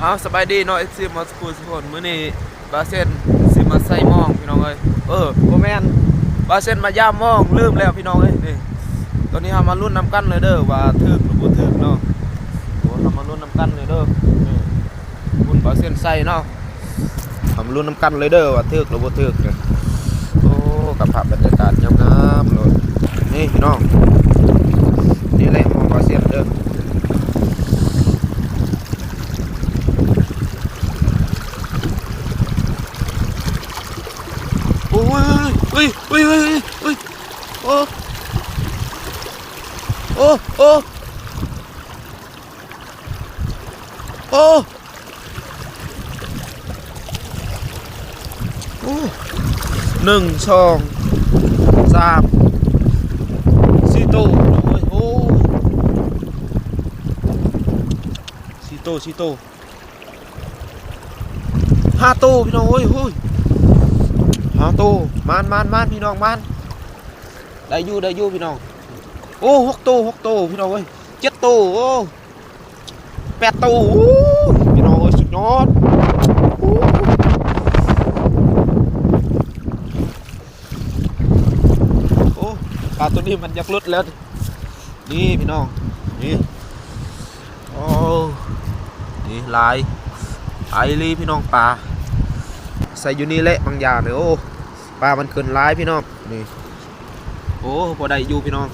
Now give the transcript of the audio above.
ອ້າວ ສະບາຍດີເນາະ ເອັຟຊີ ໝົດສູ່ຜູ້ສູ່ຄົນ. ມື້ນີ້ບ່າວເຊັນຊິມາໃສ່ມອງພີ່ນ້ອງເອີຍ. ເອີ ບໍ່ແມ່ນ ບ່າວເຊັນມາຢາມມອງ ລືມແລ້ວພີ່ນ້ອງເອີຍ. ນີ້ ຕອນນີ້ເຮົາມາລຸ້ນນຳກັນເລີຍເດີ ວ່າຖືກຫຼືບໍ່ຖືກເນາະ. ໂອ້ ເຮົາມາລຸ້ນນຳກັນເລີຍເດີ. ນີ້ ບຸນບ່າວເຊັນໃສ່ເນາະ. ເຮົາມາລຸ້ນນຳກັນເລີຍເດີ ວ່າຖືກຫຼືບໍ່ຖືກເດີ. ໂອ້ ກັບພາບບັນຍາກາດງາມໆໂລດ. ນີ້ພີ່ນ້ອງ ນີ້ແຫຼະມອງບ່າວເຊັນເດີ. ໂອ້ຍ ໂອ້ຍ ໂອ້ຍ ໂອ້ຍ ໂອ້ຍ ໂອ້ຍ ໂອ້ຍ ໂອ້ຍ ໂອ້ຍ ໂອ້ຍ ໂອ້ ໂອ້ ໂອ້ ໜຶ່ງ ສອງ ສາມ ສີ່ໂຕ. ໂອ້ຍ ໂອ້ ສີ່ໂຕ ສີ່ໂຕ ຫ້າໂຕພີ່ນ້ອງເອີຍ. ໂອ້ຍ ຫ້າໂຕ. ມານ ມານ ມານ ພີ່ນ້ອງ ມານ. ໄດ້ຢູ່ ໄດ້ຢູ່ພີ່ນ້ອງ. ໂອ້ ຫົກໂຕ ຫົກໂຕພີ່ນ້ອງເອີຍ. ເຈັດໂຕ. ໂອ້ ແປດໂຕ. ໂອ້ ພີ່ນ້ອງເອີຍ ສຸດຍອດ. ໂອ້ ໂອ້ ປາໂຕນີ້ມັນຢາກຫຼຸດແລ້ວ. ນີ້ພີ່ນ້ອງ ນີ້ ໂອ້ ນີ້ຫຼາຍ ຫຼາຍອີ່ຫຼີພີ່ນ້ອງ. ປາໃສ່ຢູ່ນີ້ແຫຼະບາງຢ່າງນີ້. ໂອ້ ປາມັນຂຶ້ນຫຼາຍພີ່ນ້ອງ. ນີ້ ໂອ້ ພໍໄດ້ຢູ່ພີ່ນ້ອງ.